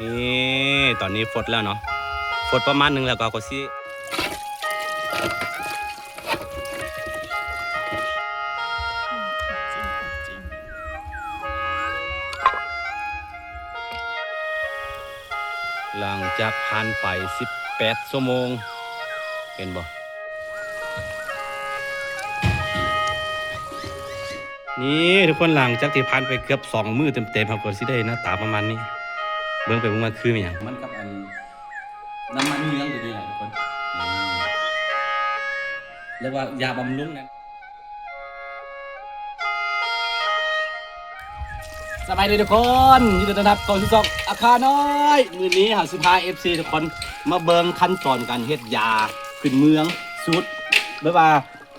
ນີ້ ຕອນນີ້ຟົດແລ້ວເນາະ ຟົດປະມານໜຶ່ງແລ້ວກໍ ກໍຊິ ຫຼັງຈາກຜ່ານໄປສິບແປດຊົ່ວໂມງ ເຫັນບໍ່? ນີ້ທຸກຄົນ ຫຼັງຈາກທີ່ຜ່ານໄປເກືອບສອງມື້ເຕັມໆ ເຮົາກໍຊິໄດ້ໜ້າຕາປະມານນີ້ ເບິ່ງໄປເບິ່ງມາຄືແມ່ນຫຍັງ ມັນກັບອັນ ນ້ຳມັນເຍືອງຕົວນີ້ແຫຼະທຸກຄົນ ອືມ ເອີ້ນວ່າຢາບຳລຸງນັ້ນ. ສະບາຍດີທຸກຄົນ ຍິນດີຕ້ອນຮັບເຂົ້າສູ່ຊ່ອງອາຄານ້ອຍ ມື້ນີ້ເຮົາຊິພາເອັຟຊີທຸກຄົນມາເບິ່ງຂັ້ນຕອນການເຮັດຢາພື້ນເມືອງ ສູດແບບວ່າ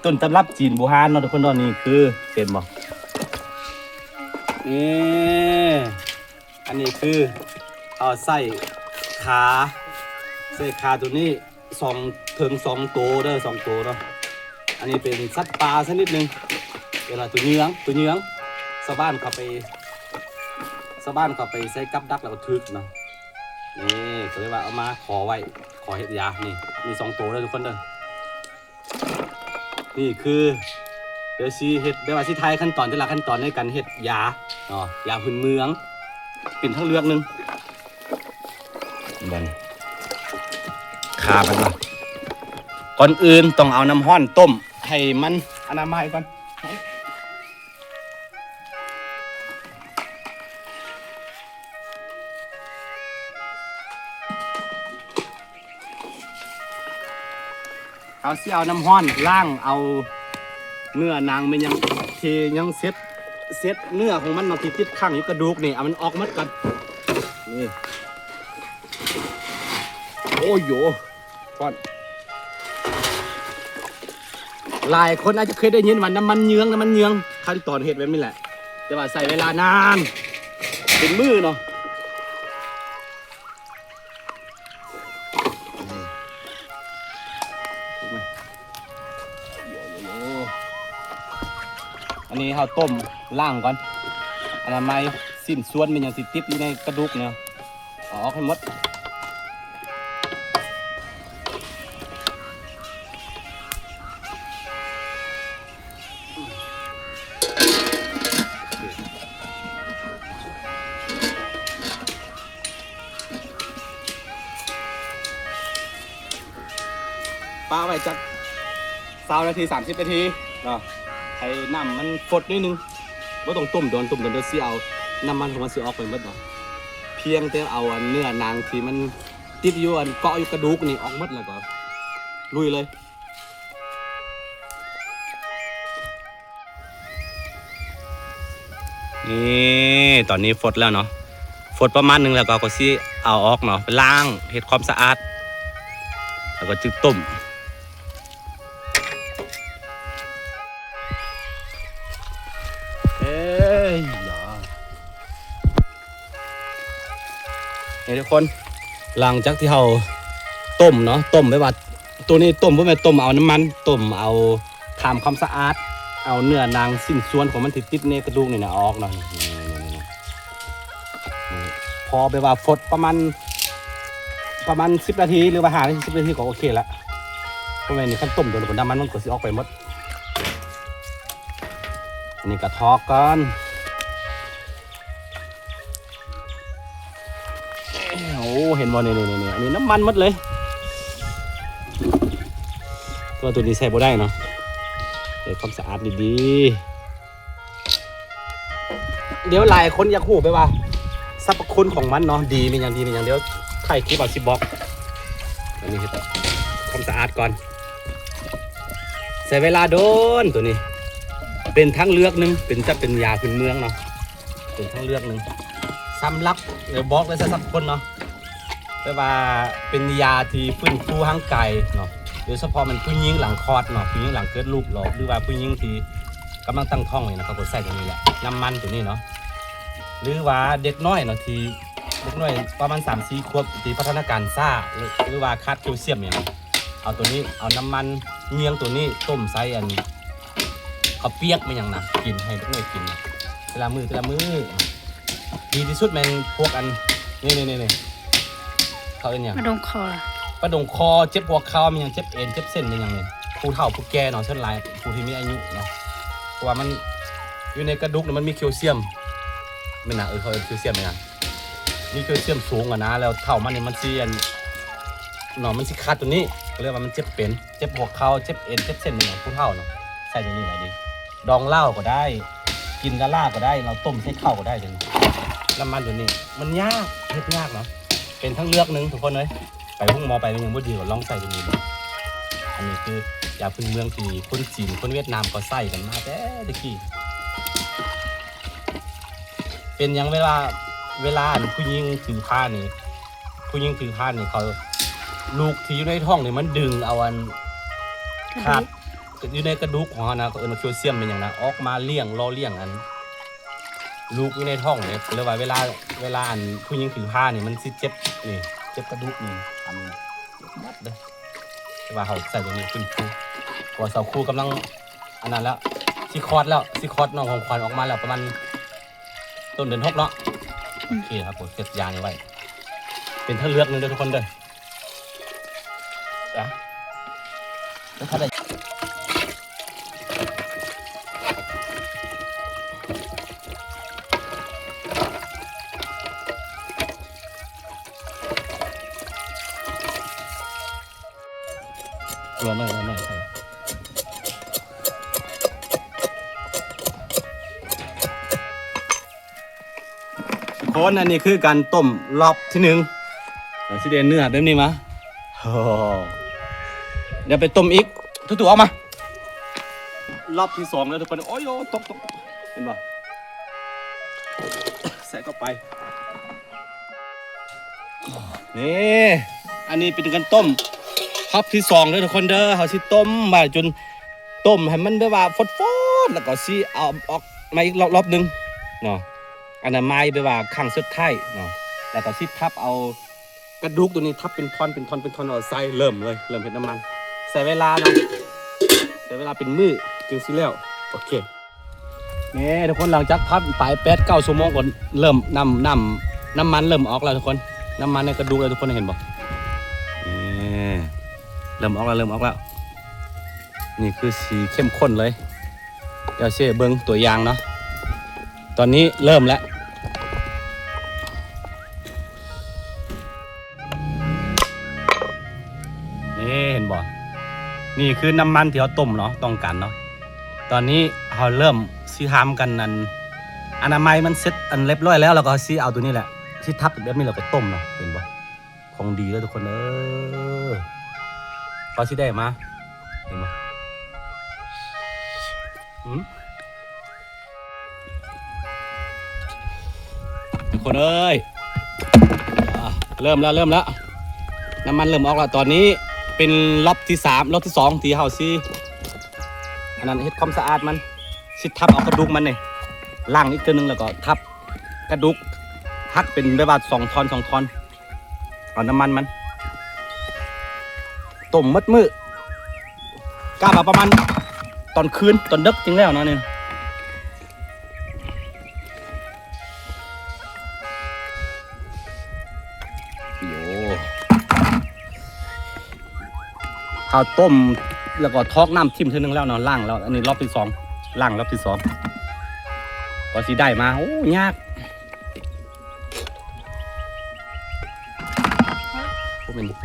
ຕົ້ນຕຳລັບຈີນບູຮານເນາະທຸກຄົນເນາະ ນີ້ຄື ເຫັນບໍ່ ນີ້ ອັນນີ້ຄືເຮົາໃສ່ຂ່າ ໃສ່ຂ່າຕົວນີ້ສອງ ເຖິງສອງໂຕເດີ ສອງໂຕເນາະ ອັນນີ້ເປັນສັດປ່າຊະນິດໜຶ່ງ ເອີ້ນວ່າຕົວເຍືອງ ຕົວເຍືອງ ຊາວບ້ານເຂົາໄປ ຊາວບ້ານເຂົາໄປໃສ່ກັບດັກແລ້ວກໍຖືກເນາະ ນີ້ກໍເລີຍວ່າເອົາມາຂໍໄວ້ ຂໍເຮັດຢາ ນີ້ ມີສອງໂຕເດີທຸກຄົນເດີ. ນີ້ຄື ດຽວຊິເຮັດ ແບບວ່າຊິຖ່າຍຂັ້ນຕອນແຕ່ລະຂັ້ນຕອນໃນການເຮັດຢາເນາະ ຢາພື້ນເມືອງ ເປັນທາງເລືອກໜຶ່ງ ບັດນີ້ ຂ້າມັນເນາະ ກ່ອນອື່ນຕ້ອງເອົານ້ຳຮ້ອນຕົ້ມໃຫ້ມັນອະນາໄມກ່ອນ. ເຮົາຊິເອົານ້ຳຮ້ອນລ້າງເອົາເນື້ອໜັງແມ່ນຫຍັງ ທີ່ຍັງເສັດ ເສັດເນື້ອຂອງມັນເນາະ ທີ່ຕິດຄ້າງຢູ່ກະດູກນີ້ ເອົາມັນອອກໝົດກ່ອນ ນີ້ ໂອ້ໂຫ ຮ້ອນ ຫຼາຍຄົນອາດຈະເຄີຍໄດ້ຍິນວ່ານ້ຳມັນເຍືອງ ນ້ຳມັນເຍືອງ ຂັ້ນຕອນເຮັດແບບນີ້ແຫຼະ ແຕ່ວ່າໃຊ້ເວລານານ ເປັນມື້ເນາະ. ອັນນີ້ເຮົາຕົ້ມລ້າງກ່ອນ ອະນາໄມ ຊິ້ນສ່ວນແມ່ນຫຍັງທີ່ຕິດຢູ່ໃນກະດູກເນາະ ເອົາອອກໃຫ້ໝົດ. ປະໄວ້ຈັກຊາວນາທີ ສາມສິບນາທີເນາະ ໃຫ້ນ້ຳມັນຟົດໜ້ອຍໜຶ່ງ ບໍ່ຕ້ອງຕົ້ມດົນ ຕົ້ມດົນດຽວຊິເອົານ້ຳມັນຂອງມັນຊິອອກໄປໝົດເນາະ ພຽງແຕ່ເອົາອັນເນື້ອໜັງທີ່ມັນຕິດຢູ່ ອັນເກາະຢູ່ກະດູກນີ້ອອກໝົດ ແລ້ວກໍລຸຍເລີຍ. ນີ້ ຕອນນີ້ຟົດແລ້ວເນາະ ຟົດປະມານໜຶ່ງແລ້ວກໍ ກໍຊິເອົາອອກເນາະ ໄປລ້າງ ເຮັດຄວາມສະອາດ ແລ້ວກໍຈຶ່ງຕົ້ມ. ເອີຍ ນີ້ທຸກຄົນ ຫຼັງຈາກທີ່ເຮົາຕົ້ມເນາະ ຕົ້ມແບບວ່າ ໂຕນີ້ຕົ້ມ ບໍ່ແມ່ນຕົ້ມເອົານ້ຳມັນ ຕົ້ມເອົາ ທຳຄວາມສະອາດ ເອົາເນື້ອໜັງ ຊິ້ນສ່ວນຂອງມັນທີ່ຕິດໃນກະດູກນີ້ນະ ເອົາອອກເນາະ ນີ້ ພໍແບບວ່າຟົດປະມານ ປະມານສິບນາທີ ຫຼືວ່າຫ້ານາທີ ສິບນາທີກໍໂອເຄລະ ເພາະວ່ານີ້ຄັນຕົ້ມໂດນ ນ້ຳມັນມັນກໍຊິອອກໄປໝົດ. ອັນນີ້ກະຖອກກ່ອນ. ໂອ້ ເຫັນບໍ່ ນີ້ໆໆ ອັນນີ້ນ້ຳມັນໝົດເລີຍ ແຕ່ວ່າໂຕນີ້ໃຊ້ບໍ່ໄດ້ເນາະ ເຮັດຄວາມສະອາດດີໆ. ດຽວຫຼາຍຄົນຢາກຮູ້ແບບວ່າສັບພະຄຸນຂອງມັນເນາະ ດີແມ່ນຫຍັງ ດີແມ່ນຫຍັງ ດຽວທ້າຍຄລິບເອົາຊິບອກ. ອັນນີ້ເຮັດຄວາມສະອາດກ່ອນ ໃຊ້ເວລາດົນ ໂຕນີ້ເປັນທາງເລືອກໜຶ່ງ ເປັນ ຈະເປັນຢາພື້ນເມືອງເນາະ ເປັນທາງເລືອກໜຶ່ງ ສຳລັບ ບອກເລີຍສຳລັບຄົນເນາະ ແບບວ່າເປັນຢາທີ່ຟື້ນຟູຮ່າງກາຍເນາະ ໂດຍສະເພາະແມ່ນຜູ້ຍິງຫຼັງຄອດເນາະ ຜູ້ຍິງຫຼັງເກີດລູກເນາະ ຫຼືວ່າຜູ້ຍິງທີ່ກຳລັງຕັ້ງທ້ອງນີ້ນະ ເຂົາກໍໃຊ້ຕົວນີ້ແຫຼະ ນ້ຳມັນຕົວນີ້ເນາະ ຫຼືວ່າເດັກນ້ອຍເນາະ ທີ່ເດັກນ້ອຍປະມານສາມສີ່ຂວບ ທີ່ພັດທະນາການຊ້າ ຫຼືວ່າຂາດແຄວຊຽມຫຍັງ ເອົາຕົວນີ້ ເອົານ້ຳມັນເຍືອງຕົວນີ້ຕົ້ມໃສ່ອັນ ເຂົ້າປຽກແມ່ນຫຍັງນະ ກິນ ໃຫ້ເດັກນ້ອຍກິນນະ ແຕ່ລະມື້ ແຕ່ລະມື້. ດີທີ່ສຸດແມ່ນພວກອັນ ນີ້ໆໆ ເຂົາເອີ້ນຫຍັງ? ປາດົງຄໍ ປາດົງຄໍ ເຈັບຫົວເຂົ່າ ມີຫຍັງ ເຈັບເອັນ ເຈັບເສັ້ນ ມີຫຍັງນີ້ ຜູ້ເຖົ້າຜູ້ແກ່ເນາະ ສ່ວນຫຼາຍຜູ້ທີ່ມີອາຍຸເນາະ ເພາະວ່າມັນຢູ່ໃນກະດູກນີ້ມັນມີແຄລຊຽມ ແມ່ນນະ ເອີ ເຂົາເອີ້ນແຄລຊຽມແມ່ນນະ ມີແຄລຊຽມສູງຫັ້ນນະ ແລ້ວເຖົ້າມັນນີ້ມັນຊິອັນ ເນາະ ມັນຊິຂາດໂຕນີ້ ກໍເລີຍວ່າມັນເຈັບເປັນ ເຈັບຫົວເຂົ່າ ເຈັບເອັນ ເຈັບເສັ້ນ ແມ່ນຫຍັງ ຜູ້ເຖົ້າເນາະ ໃສ່ໂຕນີ້ໄດ້ດີ ດອງເຫຼົ້າກໍໄດ້ ກິນກະລາກໍໄດ້ ເຮົາຕົ້ມໃສ່ເຂົ້າກໍໄດ້ ໂຕນີ້ ນ້ຳມັນໂຕນີ້ ມັນຍາກ ເຮັດຍາກເນາະ ເປັນທາງເລືອກໜຶ່ງທຸກຄົນເອີຍ ໄປໂຮງໝໍໄປມັນຍັງບໍ່ດີ ກໍລອງໃສ່ໂຕນີ້ເບິ່ງ ອັນນີ້ຄືຢາພື້ນເມືອງທີ່ຄົນຈີນ ຄົນຫວຽດນາມເຂົາໃຊ້ກັນມາແຕ່ແຕ່ກີ້ ເປັນຫຍັງເວລາ ເວລາອັນຜູ້ຍິງຖືພານີ້ ຜູ້ຍິງຖືພານີ້ ເຂົາ ລູກທີ່ຢູ່ໃນທ້ອງນີ້ ມັນດຶງເອົາອັນ ກະດູກ ທາດຢູ່ໃນກະດູກຂອງເຮົານະ ເຂົາເອີ້ນວ່າແຄລຊຽມແມ່ນຫຍັງນະ ອອກມາລ້ຽງ ຫຼໍ່ລ້ຽງອັນ ລູກຢູ່ໃນທ້ອງເດ້ ກໍເລີຍວ່າເວລາ ເວລາອັນຜູ້ຍິງຖືພານີ້ ມັນຊິເຈັບ ນີ້ ເຈັບກະດູກນີ້ ອັນນີ້ ເຈັບໝົດເດ້ ແຕ່ວ່າເຮົາໃສ່ໂຕນີ້ຟື້ນຟູ ເພາະວ່າສາວຄູກຳລັງ ອັນນັ້ນແລ້ວ ຊິຄອດແລ້ວ ຊິຄອດນ້ອງຂອງຂວັນອອກມາແລ້ວ ປະມານຕົ້ນເດືອນຫົກເນາະ ໂອເຄ ເຮົາກໍເກັບຢານີ້ໄວ້ ເປັນທາງເລືອກໜຶ່ງເດີທຸກຄົນເດີ ຈ້ະ ແລ້ວຖ້າໄດ້ ເອີ ໜ້ອຍ ໜ້ອຍ ໜ້ອຍ ທຸກຄົນ ອັນນີ້ຄືການຕົ້ມລອບທີໜຶ່ງ ເຮົາຊິໄດ້ເນື້ອແບບນີ້ມາ ໂອ້ ດຽວໄປຕົ້ມອີກ ຕູ້ໆ ອອກມາ ລອບທີສອງແລ້ວທຸກຄົນ ໂອ້ຍ ຕົກ ຕົກ ເຫັນບໍ່ ໃສ່ເຂົ້າໄປ ນີ້ ອັນນີ້ເປັນການຕົ້ມຮອບທີສອງເດີທຸກຄົນເດີ ເຮົາຊິຕົ້ມມາຈົນ ຕົ້ມໃຫ້ມັນແບບວ່າຟົດໆ ແລ້ວກໍຊິເອົາອອກມາອີກລອບ ລອບໜຶ່ງເນາະ ອະນາໄມແບບວ່າຄັ້ງສຸດທ້າຍເນາະ ແລ້ວກໍຊິທັບເອົາກະດູກໂຕນີ້ ທັບເປັນທ່ອນ ເປັນທ່ອນ ເປັນທ່ອນ ເອົາໃສ່ ເລີ່ມເລີຍ ເລີ່ມເຮັດນ້ຳມັນ ໃຊ້ເວລາເນາະ ໃຊ້ເວລາເປັນມື້ຈຶ່ງຊິແລ້ວ ໂອເຄ. ນີ້ທຸກຄົນ ຫຼັງຈາກພັກໄປແປດເກົ້າຊົ່ວໂມງ ກໍເລີ່ມ ນ້ຳ ນ້ຳ ນ້ຳມັນເລີ່ມອອກແລ້ວທຸກຄົນ ນ້ຳມັນໃນກະດູກແລ້ວທຸກຄົນ ເຫັນບໍ່ ນີ້ ເລີ່ມອອກແລ້ວ ເລີ່ມອອກແລ້ວ ນີ້ຄືສີເຂັ້ມຂຸ້ນເລີຍ ດຽວຊິໃຫ້ເບິ່ງຕົວຢ່າງເນາະ ຕອນນີ້ເລີ່ມແລ້ວ. ນີ້ເຫັນບໍ່ ນີ້ຄືນ້ຳມັນທີ່ເຮົາຕົ້ມເນາະ ຕ້ອງການເນາະ ຕອນນີ້ເຮົາເລີ່ມຊິທຳການ ອັນ ອະນາໄມມັນເສັດ ອັນ ຮຽບຮ້ອຍແລ້ວ ແລ້ວກໍຊິເອົາໂຕນີ້ແຫຼະ ຊິທັບແບບນີ້ ແລ້ວກໍຕົ້ມເນາະ ເຫັນບໍ່ ຂອງດີເດີທຸກຄົນເອີ ກໍຊິໄດ້ມາ ເຫັນບໍ່ ອືມ ທຸກຄົນເອີຍ ອ່າ ເລີ່ມແລ້ວ ເລີ່ມແລ້ວ ນ້ຳມັນເລີ່ມອອກແລ້ວ ຕອນນີ້ເປັນລອບທີສາມ ລອບທີສອງ ທີ່ເຮົາຊິ ອັນນັ້ນ ເຮັດຄວາມສະອາດມັນ ຊິທັບເອົາກະດູກມັນນີ້ ລ້າງອີກເທື່ອໜຶ່ງ ແລ້ວກໍທັບກະດູກ ຫັກເປັນແບບວ່າສອງທ່ອນ ສອງທ່ອນ ເອົານ້ຳມັນມັນ ຕົ້ມໝົດມື້ ກະວ່າປະມານຕອນຄືນ ຕອນເດິກຈຶ່ງແລ້ວເນາະນີ້ ໂອ້ ເຮົາຕົ້ມ ແລ້ວກໍຖອກນ້ຳຖິ້ມເທື່ອໜຶ່ງແລ້ວເນາະ ລ້າງແລ້ວ ອັນນີ້ລອບທີສອງ ລ້າງລອບທີສອງ ກໍຊິໄດ້ມາ ໂອ້ ຍາກ. ບໍ່ແມ່ນ ໂອ້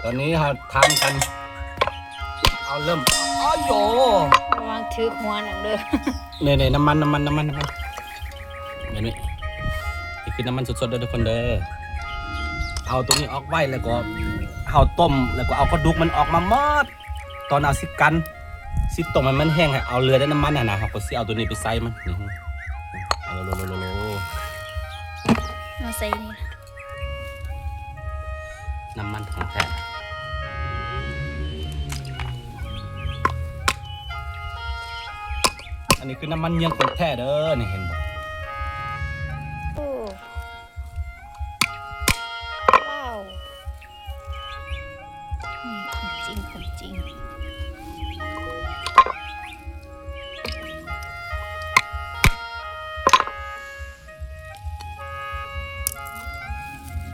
ຕອນນີ້ເຮົາທຳກັນ ເອົາເລີ່ມ ອ້າໂຢ ລະວັງຖືກຫົວໜັງເດີ ນີ້ໆ ນ້ຳມັນ ນ້ຳມັນ ນ້ຳມັນ ນ້ຳມັນ ແມ່ນໄໝ? ນີ້ຄືນ້ຳມັນສົດໆເດີທຸກຄົນເດີ ເອົາຕົວນີ້ອອກໄວ້ ແລ້ວກໍເຮົາຕົ້ມ ແລ້ວກໍເອົາກະດູກມັນອອກມາໝົດ ຕອນເອົາຊິກັນ ຊິຕົ້ມໃຫ້ມັນແຫ້ງ ໃຫ້ເອົາເຫຼືອແຕ່ນ້ຳມັນຫັ້ນນະ ເຮົາກໍຊິເອົາຕົວນີ້ໄປໃສ່ມັນ ນີ້ ເອົາໂລໆໆໆ ເອົາໃສ່ນີ້ ນ້ຳມັນຂອງແທ້ ອັນນີ້ຄືນ້ຳມັນເຍືອງຂອງແທ້ເດີ ນີ້ເຫັນບໍ່? ໂອ້ ວ້າວ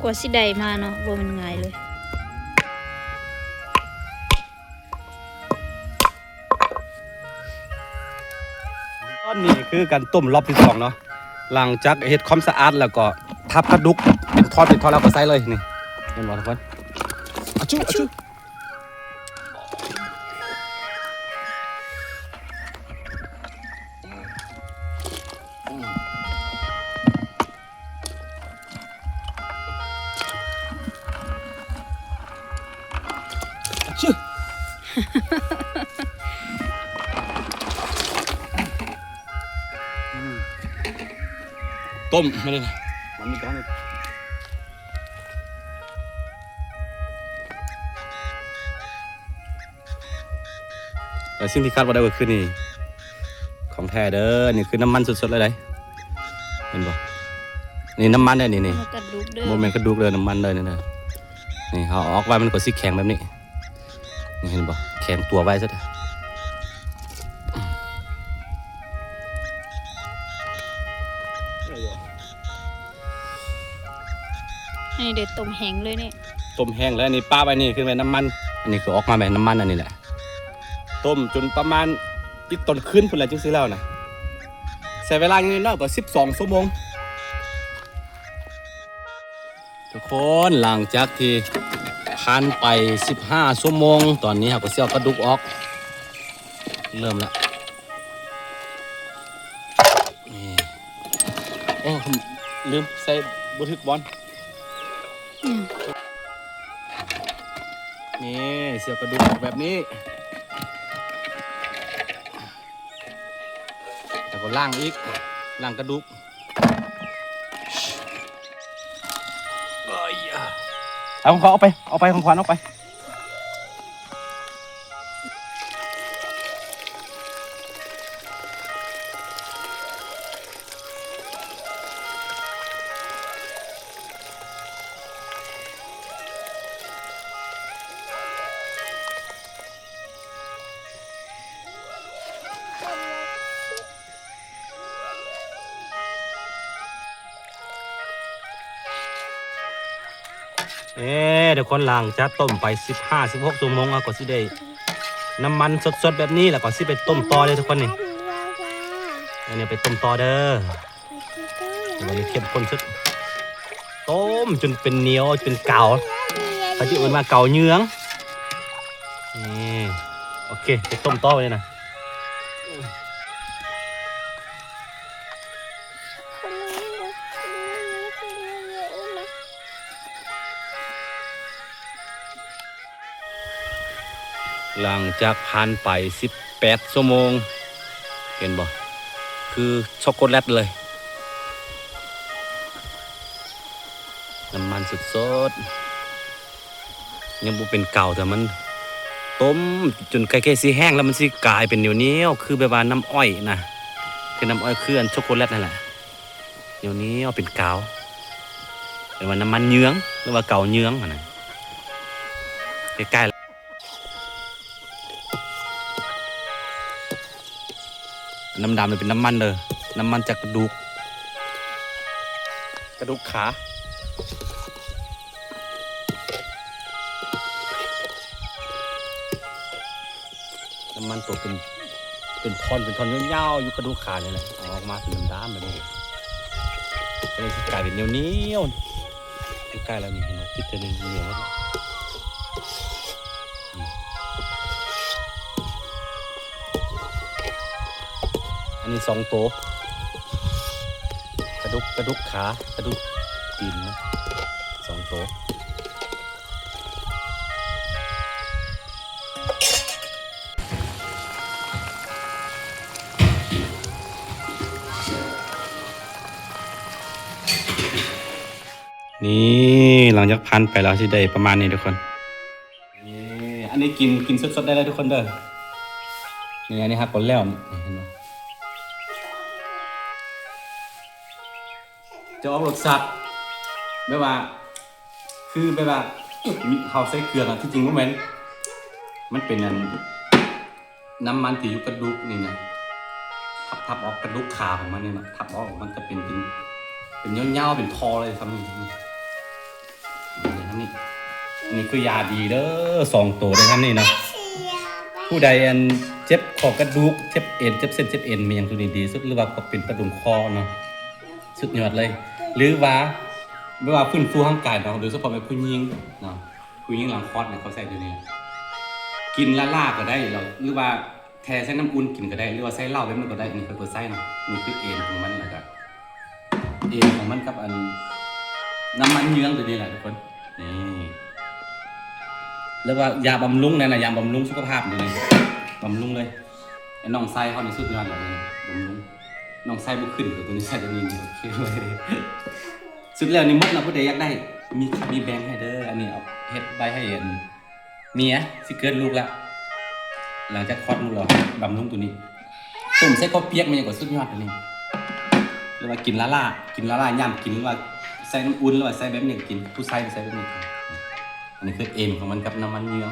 ກວ່າຊິໄດ້ມາເນາະ ບໍ່ແມ່ນງ່າຍເລີຍ. ຕອນນີ້ຄືການຕົ້ມລອບທີສອງເນາະ ຫຼັງຈາກເຮັດຄວາມສະອາດແລ້ວກໍທັບກະດູກເປັນທ່ອນເປັນທ່ອນແລ້ວກໍໃສ່ເລີຍນີ້ ເຫັນບໍ່ທຸກຄົນ? ອາຈຸ ອາຈຸ. ຕົ້ມ ແລະ ສິ່ງທີ່ຂາດບໍ່ໄດ້ກໍຄືນີ້ ຂອງແທ້ເດີ ນີ້ຄືນ້ຳມັນສົດໆເລີຍເດ້ ເຫັນບໍ່? ນີ້ນ້ຳມັນເດ້ ນີ້ ນີ້ ກະດູກເດີ ບໍ່ແມ່ນກະດູກເດີ ນ້ຳມັນເດີ ນີ້ເດີ ນີ້ເຮົາເອົາອອກໄວ້ ມັນກໍຊິແຂງແບບນີ້ ນີ້ເຫັນບໍ່? ແຂງຕົວໄວ້ຊະ ອັນນີ້ເດ້ ຕົ້ມແຫ້ງເລີຍນີ້ ຕົ້ມແຫ້ງແລ້ວ ອັນນີ້ປະໄວ້ນີ້ ຄືແມ່ນນ້ຳມັນ ອັນນີ້ຄືອອກມາແມ່ນນ້ຳມັນອັນນີ້ແຫຼະ. ຕົ້ມຈົນປະມານອີກຕອນຄືນພຸ້ນແຫຼະ ຈຶ່ງຊິແລ້ວນະ ໃຊ້ເວລາຢ່າງໜ້ອຍໆກໍສິບສອງຊົ່ວໂມງ. ທຸກຄົນ ຫຼັງຈາກທີ່ຜ່ານໄປສິບຫ້າຊົ່ວໂມງ ຕອນນີ້ເຮົາກໍຊິເອົາກະດູກອອກ ເລີ່ມແລ້ວ ນີ້ ໂອ້ ລືມໃສ່ບໍ່ຖືກບ່ອນ ອືມ ນີ້ ຊິເອົາກະດູກອອກແບບນີ້ ແລ້ວກໍລ້າງອີກ ລ້າງກະດູກ ເອົາຂອງເຂົາອອກໄປ ເອົາໄປ ຂອງຂວັນອອກໄປ. ເອີ ທຸກຄົນ ຫຼັງຈາກຕົ້ມໄປສິບຫ້າ ສິບຫົກຊົ່ວໂມງ ເຮົາກໍຊິໄດ້ນ້ຳມັນສົດໆແບບນີ້ ແລ້ວກໍຊິໄປຕົ້ມຕໍ່ເດ້ທຸກຄົນນີ້ ອັນນີ້ໄປຕົ້ມຕໍ່ເດີ ອັນນີ້ເຂັ້ມຂຸ້ນສຸດ ຕົ້ມຈົນເປັນໜຽວ ເປັນກາວ ເຂົາຈະເອີ້ນວ່າກາວເຍືອງ ນີ້ ໂອເຄ ໄປຕົ້ມຕໍ່ບາດນີ້ນະ. ຫຼັງຈາກຜ່ານໄປສິບແປດຊົ່ວໂມງ ເຫັນບໍ່ ຄືຊັອກໂກແລັດເລີຍ ນ້ຳມັນສົດໆ ຍັງບໍ່ເປັນກາວ ແຕ່ມັນຕົ້ມຈົນໃກ້ໆຊິແຫ້ງແລ້ວ ມັນຊິກາຍເປັນໜຽວໆ ຄືແບບວ່ານ້ຳອ້ອຍນະ ຄືນ້ຳອ້ອຍ ຄືອັນຊັອກໂກແລັດນັ້ນແຫຼະ ໜຽວໆ ເປັນກາວ ເອີ້ນວ່ານ້ຳມັນເຍືອງ ຫຼືວ່າກາວເຍືອງຫັ້ນນະ ໃກ້ໆ ນ້ຳດຳນີ້ເປັນນ້ຳມັນເດີ ນ້ຳມັນຈາກກະດູກ ກະດູກຂາ ນ້ຳມັນຕົວເປັນ ເປັນທ່ອນ ເປັນທ່ອນຍາວໆ ຢູ່ກະດູກຂານີ້ແຫຼະ ເອົາອອກມາເປັນດຳໆແບບນີ້ ກໍເລີຍຊິກາຍເປັນໜຽວໆ ໃກ້ໆແລ້ວນີ້ ເຫັນບໍ່ ຕິດເທື່ອໜຶ່ງໜຽວແລ້ວ ອືມ ອັນນີ້ສອງໂຕ ກະດູກ ກະດູກຂາ ກະດູກຕີນມັນ ສອງໂຕ. ນີ້ ຫຼັງຈາກຜ່ານໄປແລ້ວ ຊິໄດ້ປະມານນີ້ທຸກຄົນ ນີ້ ອັນນີ້ກິນ ກິນສົດໆໄດ້ເລີຍທຸກຄົນເດີ ນີ້ ອັນນີ້ຫາກໍແລ້ວ ເຫັນບໍ່ ຈະອອກລົດຊາດແບບວ່າ ຄືແບບວ່າ ເຮົາໃສ່ເກືອນະ ທີ່ຈິງບໍ່ແມ່ນ ມັນເປັນອັນ ນ້ຳມັນທີ່ຢູ່ກະດູກນີ້ນະ ທັບໆອອກ ກະດູກຂາຂອງມັນນີ້ນະ ທັບອອກ ມັນຈະເປັນ ເປັນ ເປັນຍາວໆ ເປັນທໍ່ເລີຍ ສ່ຳນີ້. ນີ້ ອັນນີ້ຄືຢາດີເດີ ສອງໂຕເດີທາງນີ້ເນາະ. ຜູ້ໃດອັນເຈັບຂໍ້ກະດູກ ເຈັບເອັນ ເຈັບເສັ້ນ ເຈັບເອັນ ມີຫຍັງ ໂຕນີ້ດີສຸດ ຫຼືວ່າພວກເປັນປະດຸມຄໍເນາະ ສຸດຍອດເລີຍ. ຫຼືວ່າ ແບບວ່າຟື້ນຟູຮ່າງກາຍເນາະ ໂດຍສະເພາະແມ່ນຜູ້ຍິງເນາະ ຜູ້ຍິງຫຼັງຄອດນີ້ ເຂົາໃຊ້ໂຕນີ້ແຫຼະ. ກິນລ້າໆກໍໄດ້ ຫຼືວ່າແຊ່ໃສ່ນ້ຳອຸ່ນກິນກໍໄດ້ ຫຼືວ່າໃສ່ເຫຼົ້າແບບນັ້ນກໍໄດ້. ອັນນີ້ຂ້ອຍບໍ່ໃສ່ເນາະ. ນີ້ຄືເອັນຂອງມັນ ແລ້ວກໍເອັນຂອງມັນກັບອັນ ນ້ຳມັນເຍືອງໂຕນີ້ແຫຼະທຸກຄົນ. ນີ້ ເອີ້ນວ່າຢາບຳລຸງນັ້ນນະ ຢາບຳລຸງສຸຂະພາບໂຕນີ້ ບຳລຸງເລີຍ. ໄອ້ນ້ອງຊາຍເຮົານີ້ສຸດຍອດແລ້ວ ບຳລຸງ. ນ້ອງຊາຍບໍ່ຂຶ້ນ ໂຕນີ້ໃສ່ໂຕນີ້ ໂອເຄເລີຍ. ສຸດແລ້ວນີ້ໝົດລະ ຜູ້ໃດຢາກໄດ້ ມີ ມີແບ່ງໃຫ້ເດີ. ອັນນີ້ເອົາເຮັດໄວ້ໃຫ້ອັນ ເມຍຊິເກີດລູກລະ ຫຼັງຈາກຄອດລູກແລ້ວ ບຳລຸງໂຕນີ້ ຕົ້ມໃສ່ເຂົ້າປຽກ ແມ່ນຫຍັງກໍສຸດຍອດໂຕນີ້. ຫຼືວ່າກິນລ້າໆ ກິນລ້າໆ ຍາມກິນ ຫຼືວ່າໃສ່ນ້ຳອຸ່ນ ຫຼືວ່າໃສ່ແບບນີ້ກໍກິນ. ຜູ້ຊາຍກໍໃສ່ແບບນີ້. ອັນນີ້ຄືເອັນຂອງມັນກັບນ້ຳມັນເຍືອງ.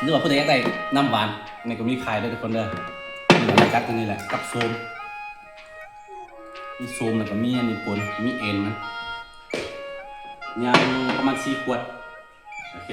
ຫຼືວ່າຜູ້ໃດຢາກໄດ້ນ້ຳຫວານ ນີ້ກໍມີຂາຍເດີທຸກຄົນເດີ. ນີ້ກໍມາຈັດຕົວນີ້ແຫຼະ ກັບໂຊມ ມີໂຊມ ແລ້ວກໍມີອັນນີ້ປົນ ມີເອັນມັນ. ຍັງປະມານສີ່ຂວດ. ໂອເຄ